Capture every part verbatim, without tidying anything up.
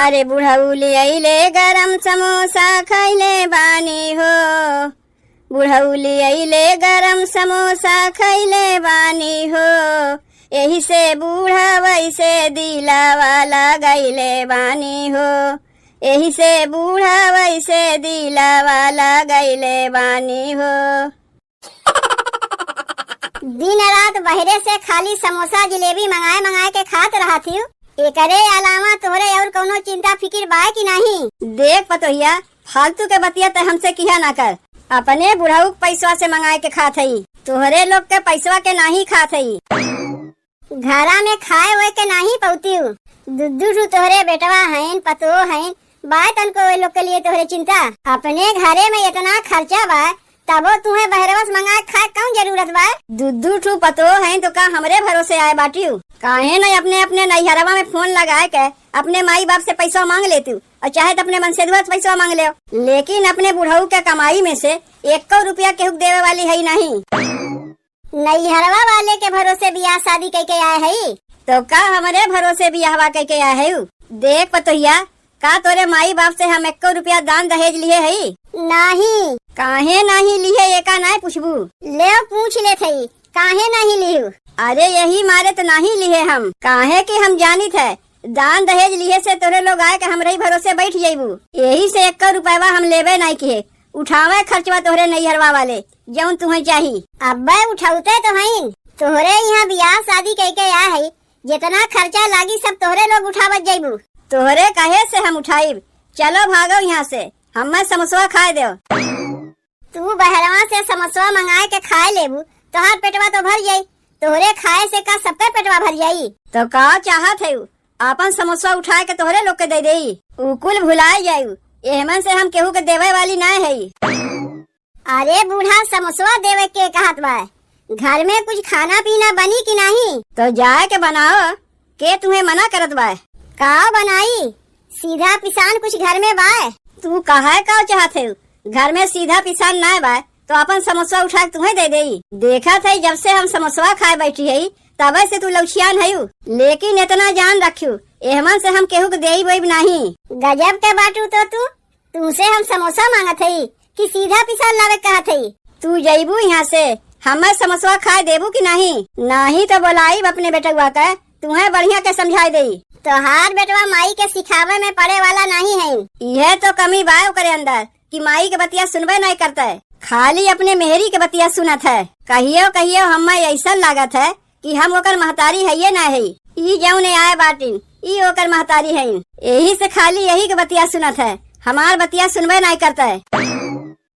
अरे बुढ़ऊ लियइले गरम समोसा खइले बानी हो, बुढ़ऊ लियइले गरम समोसा खइले बानी हो, एही से बूढ़ा वइसे दिलावा लगइले बानी हो, एही से बूढ़ा वइसे दिलावा लगइले बानी हो। दिन रात बहरे से खाली समोसा जिलेबी मंगाए मंगाए के खात रहत हिउ। एकरे अलावा तोहरे और कउनो चिंता फिकिर बाय कि नाहीं? देख पतोहिया, फालतू के बतिया तै हमसे किहा ना कर। अपने बुढ़ऊ के पैसवा से मंगाए के खात हई, तोहरे लोग के पैसवा के नाहीं खात हई। घरा में खाए ओए के नाहीं पउतिउ। दू दू ठू तोहरे बेटवा हइन, पतोह हइन, बाय तनको ओए लोग के लिए तोहरे चिंता। अपने घरे में एतना खर्चा बा, तबो तुहें बहरवा से मंगाए खाए कउन जरूरत बा? दू दू ठू पतोह हइन तो का हमरे भरोसे आए बाटिउ? काहे न अपने अपने नैहरवा में फोन लगाए के अपने माई बाप से पैसा मांग लेतिउ, और चाहे तो अपने मनसेधुआ से पैसा मांग लेव, लेकिन अपने बुढ़ऊ के कमाई में से एको रुपया केहू के देवे वाली हई नाहीं। नैहरवा वाले के भरोसे बियाह शादी कइके आए हई? तो का हमरे भरोसे बियाहवा कइके आए हई? देख पतोहिया, का तोरे माई बाप से हम एको रुपया दान दहेज लिहे हई? नाहीं। काहे नाहीं लिहे, एका नाहीं पूछबू? ले पूछ लेत हई, काहे नाहीं लिहू? अरे यही मारे तो नाहीं लिहे हम, काहे कि हम जानित है दान दहेज लिहे से तोरे लोग आए के हमरे ही भरोसे बैठ जइबू। यही से एको रुपयवा हम लेबे नाहीं किहे, उठावे खर्चवा तोहरे नैहरवा वाले, जउन तुहें चाही। अब्बे उठौते तो हईन, तोहरे इहाँ बियाह शादी कइके आ है, जेतना खर्चा लागी सब तोहरे लोग उठावत जइबू। तोहरे कहे से हम उठाइब, चलो भागो इहाँ से, हम्मे समोसवा खाए देव। तू बहरवा से समोसवा मंगाए के खाए लेबू, तोहार पेटवा तो भर जाई, तोहरे खाए से का सबके पेटवा भर जाई? तो का चाहत है, आपन समोसवा उठाए के तोहरे लोग के दे देई? उ कुल भुलाए जायु, एहमन से हम केहू के देवे वाली ना हई। अरे बूढ़ा, समोसवा देवे के कहत बा, घर में कुछ खाना पीना बनी कि नाही? तो जाए के बनाओ, के तुम्हें मना करत बा? का बनाई, सीधा पिसान कुछ घर में बा? तू कहे का चाहत है, घर में सीधा पिसान ना बा, तो अपन समोसवा उठा के तुम्हें दे देई। देखत है, जब से हम समोसवा खाए बैठी है, तबे से तू लौछियान हयू। लेकिन इतना जान रखियो, एहमन से हम केहू के देई बोईब नाही। गजब के बाटू तो तू, तुमसे हम समोसा मांगत हई कि सीधा पिसान लावे कहत हई? तू जइबू यहाँ से, हमें समोसवा खाए देबू कि नाही? नाही तो बोलाइब अपने बेटउआ के, तुम्हें बढ़िया के समझाई देई। तोहार बेटवा माई के सिखावे में पड़े वाला नाही है। इहे तो कमी बा ओकरे अंदर। कि माई के बतिया सुनबे नाहीं करत है, खाली अपने मेहरी के बतिया सुनत है। कहियो कहियो हम्मे ऐसन लागत है कि हम ओकर महतारी हइये ना हई। ई जौने आए बाटिन, ई ओकर महतारी हईन। एही से खाली यही के बतिया सुनत है, हमार बतिया सुनबे नाहीं करत है।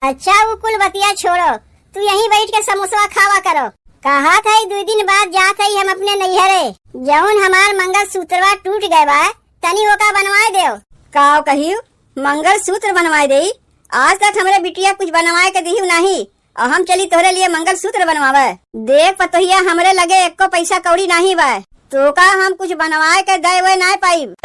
अच्छा, उ कुल बतिया छोड़ो, तू यहीं बैठ के समोसवा खावा करो। कहत है, दुइ दिन बाद जात है हम अपने नैहरे, जौन हमार मंगलसूत्रवा टूट गए बा, तनी ओका बनवाए देव। का कहियो? मंगलसूत्र बनवाए देई? आज तक हमरे बिटिया कुछ बनवाए के दिहू नाही, और हम चली तोहरे लिए मंगलसूत्र बनवावे। देख पतोहिया, हमरे लगे एको पैसा कौड़ी नाही बा, तोका हम कुछ बनवाए के दे वे ना पाइब।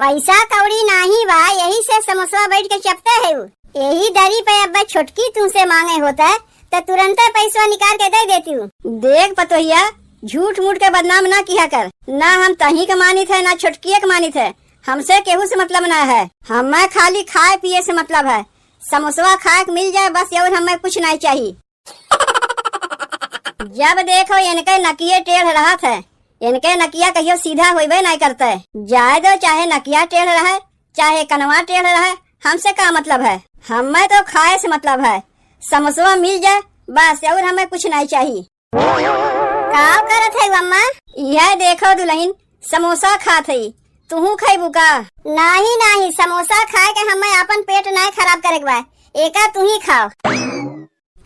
पैसा कौड़ी नाही बा, यही से समोसवा बैठ के चपते है। यही दरी पे अब छोटकी तुमसे मांगे होता, त तुरंते पैसवा निकाल के दे देती हूँ। देख पतोहिया, झूठ मूठ के बदनाम ना किया कर। ना हम तही के मानित है, ना छोटकिए के मानित है। हमसे केहू से मतलब ना है। हमें खाली खाए पिए से मतलब है। समोसवा खाए के मिल जाए बस, और हमें कुछ नहीं चाहिए। जब देखो इनके नकिए टेढ़ रहत है, इनके नकिया कहियो सीधा होइबे नहीं करते। जाए दो, चाहे नकिया टेढ़ रहे, चाहे कनवा टेढ़ रहे, हमसे का मतलब है? हमें तो खाए से मतलब है। समोसवा मिल जाए बस, और हमें कुछ नहीं चाहिए। का करत है अम्मा? यह देखो दुल्हन, समोसा खात है, तुहू खइबू का? नाही नाही, समोसा खाए के हमें आपन पेट नहीं खराब करे के बा, एका तुही खाओ।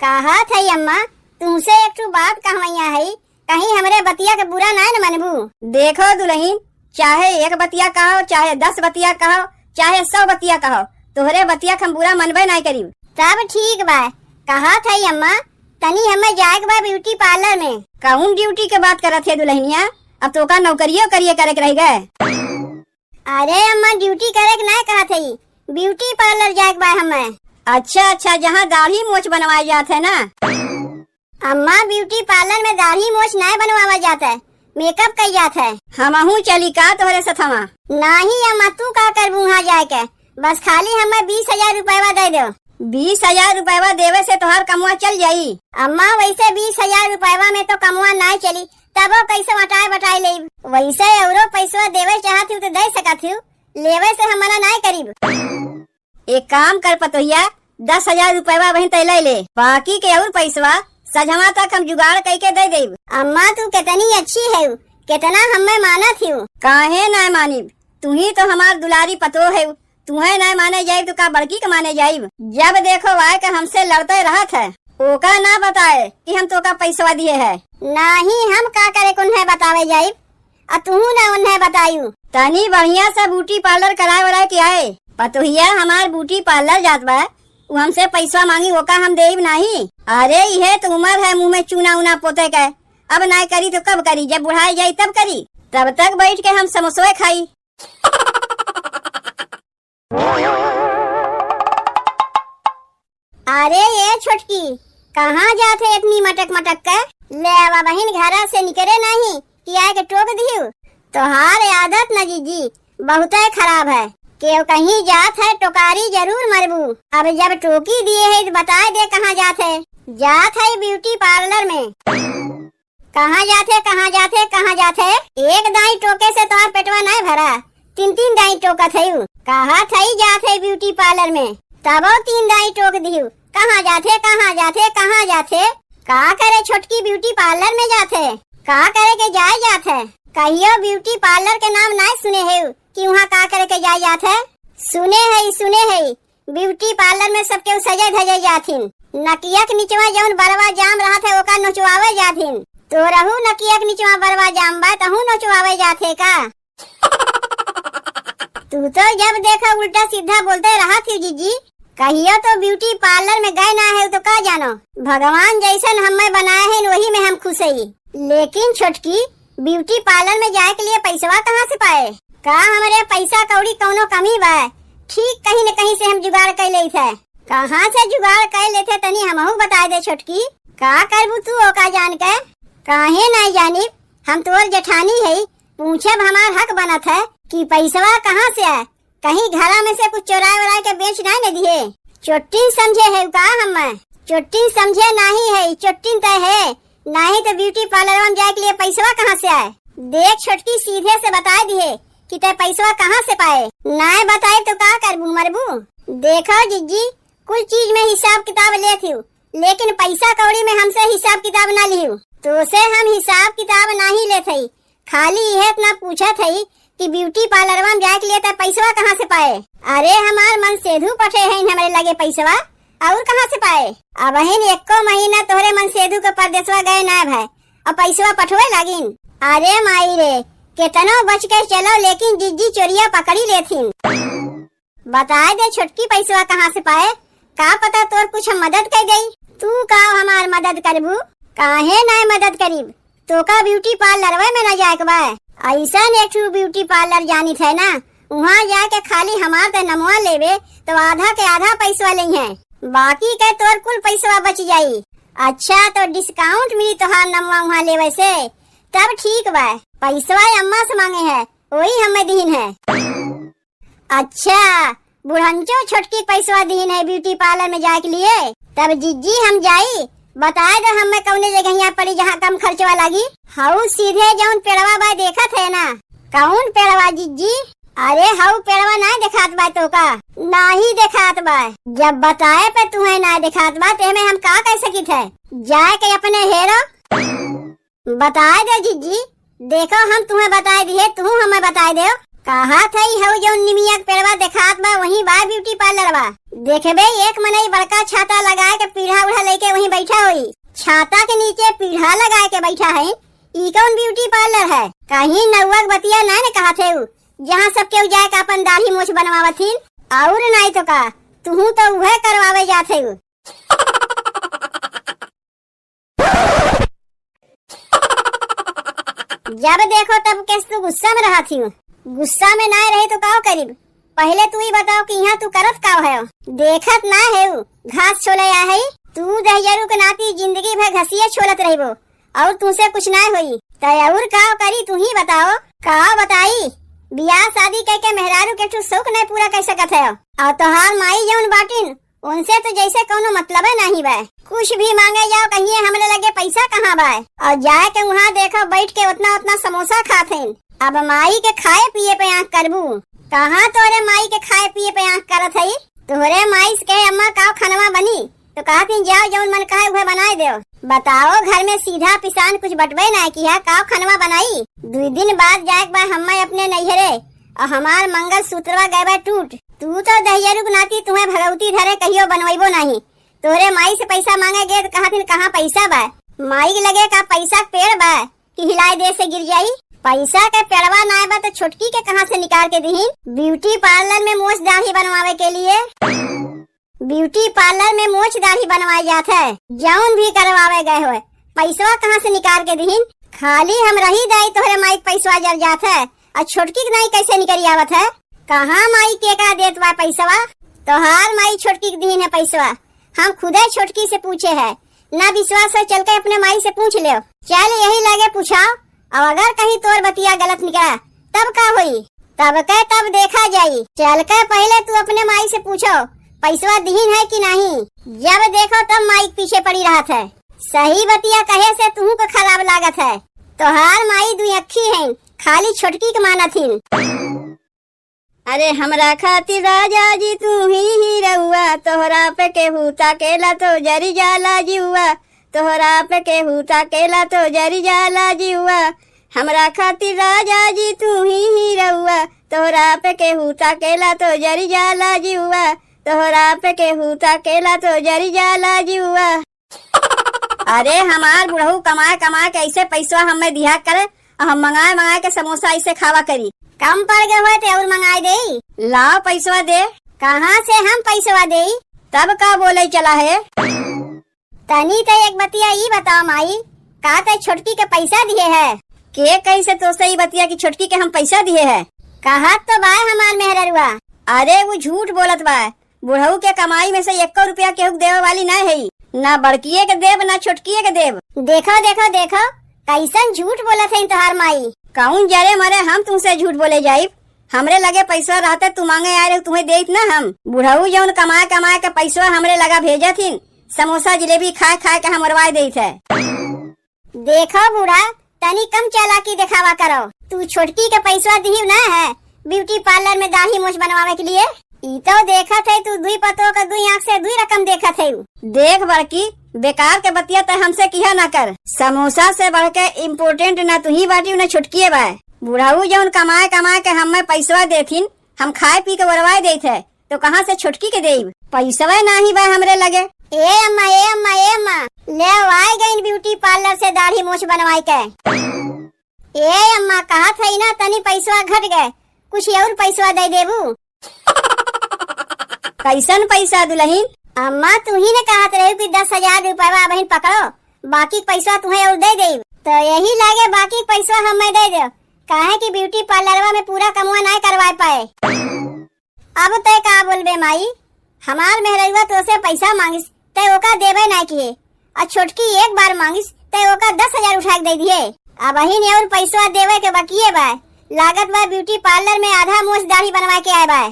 कहत है अम्मा, तुमसे एक ठो बात कहवैया है, कहीं हमरे बतिया के बुरा नाय न मनबू। देखो दुल्हन, चाहे एक बतिया कहो, चाहे दस बतिया कहो, चाहे सौ बतिया कहो, तोहरे बतिया के हम बुरा मनबे नाय करीब। तब ठीक बा। कहत है अम्मा, तनी हमें जाए के बा ब्यूटी पार्लर में। कौन ड्यूटी के बात करत है दुल्हनिया? अब तोका नौकरियो करिए करे के रह गए। अरे अम्मा, ड्यूटी करे के नाय कहत है, ब्यूटी पार्लर जाए के बा हमें। अच्छा अच्छा, जहाँ दाढ़ी मोछ बनवाए जात है ना? अम्मा, ब्यूटी पार्लर में दाढ़ी मोछ नाय बनवावा जात है, मेकअप कइ जात है। हमहू चली का तोहरे सथवा? नाही अम्मा, तू का करबू उहाँ जाए के? बस खाली हमें बीस हजार रुपयवा दे देउ। बीस हजार रुपयवा देवे से तोहार कमवा चल जाई? अम्मा, वैसे बीस हजार रुपयवा में तो कमवा नाय चली, तबो कैसे अटाए बटाए लेब। वैसे औरो पैसवा देवे चाहत हूँ तो दे सकत हूँ, लेवे से हम मना नाय करीब। एक काम कर पतोहिया, दस हजार रुपयवा वहीं तय ले ले, बाकी के और पैसवा सझवा तक हम जुगाड़ कई के दे देब। अम्मा, तू कितनी अच्छी है, कितना हमें मानत हूँ। काहे नाय मानिब, तू ही तो हमार दुलारी पतो है, तुहे नाय माने जाइब तो का बड़की के माने जाइब? जब देखो आए के हमसे लड़ते रहत है, ओका ना बताए कि हम तोका पैसवा दिए है। नाही, हम का करे के उन्हें बतावे जाइब, आ तू ना उन्हें बतायू। तनी बढ़िया से ब्यूटी पार्लर कराए वराए के आए। पतोहिया हमार ब्यूटी पार्लर जात बा, उ हमसे पैसवा मांगी, ओका हम देब नाही। अरे इहे तो उम्र है मुंह में चूना उना पोते के, अब नाय करी तो कब करी, जब बुढ़ाए जाई तब करी। तब तक बैठ के हम समोसवे खाई। अरे ये छोटकी, कहाँ जात है इतनी मटक मटक के? ले आवा बहिन, घरा से निकरे नहीं कि आए के टोक दिहू। तोहार आदत न जीजी बहुते खराब है, केहू कहीं जात है टोकारी जरूर मरबू। अब जब टोकी दिए है तो बताए दे कहाँ जात है। जात है ब्यूटी पार्लर में। कहाँ जाथे, कहाँ जाथे, कहाँ जाथे? एक दाई टोके से तोहार पेटवा नाय भरा, तीन तीन दाई टोकत हयू। कहा थई जाथे ब्यूटी पार्लर में, तबो तीन दाई टोक दिहू। कहाँ जाथे, कहाँ जाथे, कहाँ जाथे? का करे छोटकी ब्यूटी पार्लर में जाथे? का करे के जाए जाथे? कहियो ब्यूटी पार्लर के नाम नाय सुने हेउ कि वहाँ का करे के जाए जाथे? सुने है, सुने है, ब्यूटी पार्लर में सब केहू सजे धजे जाथिन। नकिया के निचवा जौन बरवा जाम रहत है, ओका नोचवावे जाथिन। तोरहू नकिया के निचवा बरवा जाम बा, तहू नोचवावे जाथे का? तू तो जब देखा उल्टा सीधा बोलते रहत ही जीजी। कहियो तो ब्यूटी पार्लर में गए ना है तो का जानो, भगवान जैसन हमें बनाए हैं वही में हम खुश हई। लेकिन छोटकी, ब्यूटी पार्लर में जाए के लिए पैसवा कहाँ से पाए? का हमरे पैसा कौड़ी कौनो कमी बा? ठीक कहीं न कहीं से हम जुगाड़ कर लेत है। कहाँ से जुगाड़ कर लेते तनी हमहू बताए दे छोटकी। का करबू तू ओका जान के? काहे नहीं जानी, हम तोर जेठानी है, पूछब हमार हक बनत है कि पैसवा कहाँ से आए? कहीं घरा में से कुछ चोराए वोराए के बेच नाय न दिहे? चोट्टिन समझे है का हमें? चोट्टिन समझे नाही है, चोट्टिन तय है, नाही तो ब्यूटी पार्लर में जाए के लिए पैसवा कहाँ से आए? देख छोटकी, सीधे से बताए दिहे कि तय पैसवा कहाँ से पाए। नाय बताए तो का करबू, मरबू? देखो जिज्जी, कुल चीज में हिसाब किताब लेत हूँ, लेकिन पैसा कौड़ी में हमसे हिसाब किताब ना लिहू। तो से हम हिसाब किताब नाही लेत हई, खाली इहे इतना पूछत हई कि ब्यूटी पार्लरवा में जाए के लिए त पैसवा कहाँ से पाए? अरे हमार मन सेधु पठे हैं हमरे लगे पैसवा, और कहाँ से पाए? अबहिन एको महीना तोहरे मन सेधु के परदेसवा गए ना भय, और पैसवा पठवे लागिन। अरे माई रे, केतनो बच के चलो, लेकिन जिज्जी चोरिया पकड़ी लेथिन। बताए दे छोटकी, पैसवा कहाँ से पाए? का पता तोर कुछ हम मदद कर देई। तू का हमार मदद करबू? काहे नाय मदद करीब? तोका ब्यूटी पार्लरवे में न जाए के बा। ऐसन एक ठू ब्यूटी पार्लर जानित है ना, वहाँ जाके खाली हमार ते नमवा लेबे तो आधा के आधा पैसवा लेइहैं, बाकी के तोर कुल पैसवा बच जाई। अच्छा, तो डिस्काउंट मिली तोहार नमवा वहाँ लेवे से? तब ठीक बा, पैसवा अम्मा से मांगे है, वही हमें दीन है। अच्छा, बुढ़ंचो छोटकी पैसवा दीन है ब्यूटी पार्लर में जाए के लिए। तब जिज्जी हम जाई, बताए दो हमें कौने जगहिया पड़ी जहाँ कम खर्चवा लागी। हऊ सीधे जौन पेड़वा बा देखत है ना। कौन पेड़वा जिज्जी? अरे हऊ पेड़वा ना देखात बा तोका? नाही देखात बा। जब बताए पे तुम्हें ना देखात बा, ते में हम का कर सकित है? जाए के अपने हेरो। बताए दे जिज्जी, देखो हम तुम्हें बताए दिए, तू हमें बताए दे। कहा थई हऊ जौन निमिया के पेड़वा देखात बा, वहीं बा ब्यूटी पार्लर बा। देखबे एक मनई बड़का छाता लगाए के पीढ़ा उढ़ा लेके वहीं बैठा होई। छाता के नीचे पीढ़ा लगाए के बैठा है, ई कौन ब्यूटी पार्लर है? कहीं नौवा के बतिया ना ने कहा थे उ, जहाँ सब केहू जाए के अपन दाढ़ी मोछ बनवावत हिन। और नाई तो का, तुहू तो उहे करवावे जात है उ। जब देखो तब केस तू गुस्सा में रहत हियो। गुस्सा में नाय रहे तो का करीब? पहले तू ही बताओ कि यहाँ तू करत का है? देखत ना है उ, घास छोले आ है। तू दहिजरू के नाती जिंदगी भर घसिये छोलत रहबो और तुमसे कुछ ना होई। त अउर का करी, तू ही बताओ। का बताई, बियाह शादी कइके मेहरारू के ठू शौक नहीं पूरा कर सकत है। अउर तोहार माई जउन बाटिन, उनसे तो जैसे कउनो मतलबे नहीं बा। कुछ भी मांगे जाओ, कहिए हमरे लगे पैसा कहाँ बा? अउर जाए के उहाँ देखो, बैठ के उतना उतना समोसा खात हैं। अब माई के खाए पिए पे आँख करबू? कहाँ तोहरे माई के खाए पिए पे आँख करत है? तोहरे माई से कहे, "अम्मा, काव खनवा बनी?" तो कहत ही, "जाओ, जउन मन कहे उहे बनाए देव।" बताओ, घर में सीधा पिसान कुछ बटबे ना किया, काव खनवा बनाई? दुई दिन बाद जाए के बा हम्मे अपने नैहरे, अउर हमार मंगल सूत्रवा गए बा टूट। तू तो दहियरू के नाती तुहे भगवती धरे कहियो बनवैबो नहीं। तोहरे माई से पैसा मांगे गए तो कहत ही, "कहाँ पैसा बा?" माई के लगे का पैसा के पेड़ बा कि हिलाए दे से गिर जाई? पैसा के पेड़वा नाय बा तो छोटकी के कहाँ से निकाल के दिहिन? ब्यूटी पार्लर में मोछ दाढ़ी बनवावे के लिए। ब्यूटी पार्लर में मोछ दाढ़ी बनवाए जात है, जउन भी करवावे गए होए, पैसवा कहाँ से निकाल के दिहिन? खाली हम रही दाई तोहरे माई के पैसवा जर जात है, अउर छोटकी के नाई कैसे निकल आवत है? कहाँ माई के का देत बा पैसवा? तोहार माई छोटकी के दिहिन है पैसवा, हम खुदे छोटकी से पूछे है। ना विश्वास है, चल के अपने माई से पूछ लेव। चल यही लगे पूछाओ, अउर अगर कहीं तोर बतिया गलत निकला, तब का होई? तब के तब देखा जाई। चल के पहले तू अपने माई से पूछो, पैसवा दिहिन है कि नहीं? जब देखो तब माई के पीछे पड़ी रहत है। सही बतिया कहे से तुहू को खराब लागत है। तोहार माई दुई अक्खी हैं, खाली छोटकी के मानत हिन। अरे हमरा खातिर राजा जी तू ही हीरउआ, तोहरा पे केहू ताकेला तो जरी जाला जिउआ, तोहरा पे केहू ताकेला तो जरी जाला जिउआ। हमरा खातिर राजा जी तू ही हीरउआ, तोहरा पे केहू ताकेला तो जरी जाला जिउआ, तोहरा पे केहू ताकेला तो जरी जाला जिउआ। अरे हमार बुढ़ऊ कमाए कमाए के ऐसे पैसवा हमें दिया करे, अउर हम मंगाए मंगाए के समोसा ऐसे खावा करी। कम पड़ गए होए ते अउर मंगाए देई। लाओ पैसवा दे। कहाँ से हम पैसवा देई? तब का बोले चला है? तनी ते एक बतिया ई बताओ माई, का ते छोटकी के पैसा दिए है? के कैसे तोसे ई बतिया कि छोटकी के हम पैसा दिए है? कहत तो बाय हमार मेहररुआ। अरे वो झूठ बोलत बा, बुढ़ऊ के कमाई में से एको रुपया केहू के देवे वाली ना है, ना बड़किए के देब ना छोटकिए के देब। देखो देखो देखो, कैसन झूठ बोलत है तोहार माई। कौन जरे मरे हम तुमसे झूठ बोले जाइब? हमरे लगे पैसवा रहते तू मांगे आए रहे, तुम्हें देत ना हम। बुढ़ऊ जौन कमाए कमाए के पैसवा हमरे लगा भेजत हिन, समोसा जिलेबी खाए खाए के हम उड़वाए देत है। देखो बूढ़ा, तनी कम चालाकी देखावा करो। तू छोटकी के पैसवा दिहिव ना है, ब्यूटी पार्लर में दाढ़ी मोछ बनवावे के लिए। ई तो देखत है तू दुई पतोह के दुई आँख से दुई रकम देखत है। देख बड़की, बेकार के बतिया तय हमसे किहा ना कर। समोसा से बढ़ के इम्पोर्टेंट ना तू ही बाटी ना छोटकिए बा। बुढ़ऊ जौन कमाए कमाए के हमें पैसवा देथिन, हम खाए पी के उड़वाए देत है, तो कहाँ से छोटकी के देब? पैसवा नाही बा हमरे लगे। ए अम्मा, ए अम्मा, ए अम्मा, ले आए गईन ब्यूटी पार्लर से दाढ़ी मोछ बनवाए के। ए अम्मा, कहत है ना तनी पैसवा घट गए, कुछ और पैसवा दे देबू। कैसन पैसा दुल्हन? अम्मा, तू ही ने कहत रहे कि दस हजार रुपया बहिन पकड़ो, बाकी पैसा तुम्हें और दे देब। तो यही लागे बाकी पैसा हमें दे दो, काहे कि ब्यूटी पार्लरवा में पूरा कमवा नाय करवाए पाए। अब तय का बोलबे माई, हमार मेहररुआ तोसे पैसा मांगिस, तय ओका देबे नाय किए, और छोटकी एक बार मांगिस, तय ओका दस हजार उठा के दे दिए। अब अहिन और पैसवा देवे के बकिए बा, लागत बा ब्यूटी पार्लर में आधा मोछ दाढ़ी बनवा के आए बा।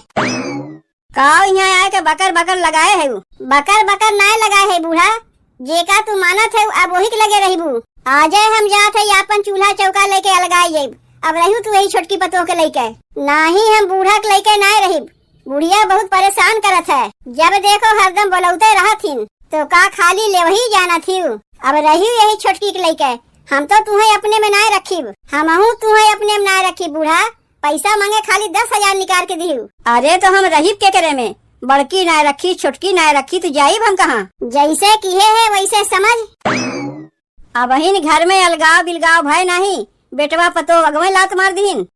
का यहाँ आए के बकर बकर लगाए है? बकर बकर नाय लगाए है बूढ़ा, जेका तू मानत है, अब वही के लगे रहबू। आजे हम जात है, आपन चूल्हा चौका लेके अलगाई जाइब। अब रहू तू यही छोटकी पतोह के लेके। नाही, हम बूढ़ा के लेके नाय रहिब। बुढ़िया बहुत परेशान करत है, जब देखो हरदम बोलौते रहत हिन। तो का खाली लेवही जानत हिउ? अब रहिउ यही छोटकी के लेके। हम तो तुहे अपने में नाय रखिब, हमहू तुहे अपने में नाय रखिब बूढ़ा। पैसा मांगे खाली दस हजार निकाल के दिहू। अरे तो हम रहिब केकरे में? बड़की नाय रखी, छोटकी नाय रखी, तो जाइब हम कहाँ? जैसे किहे है वैसे समझ। अबहिन घर में अलगाव बिलगाव भय नहीं, बेटवा पतोह अगवे लात मार दिहिन।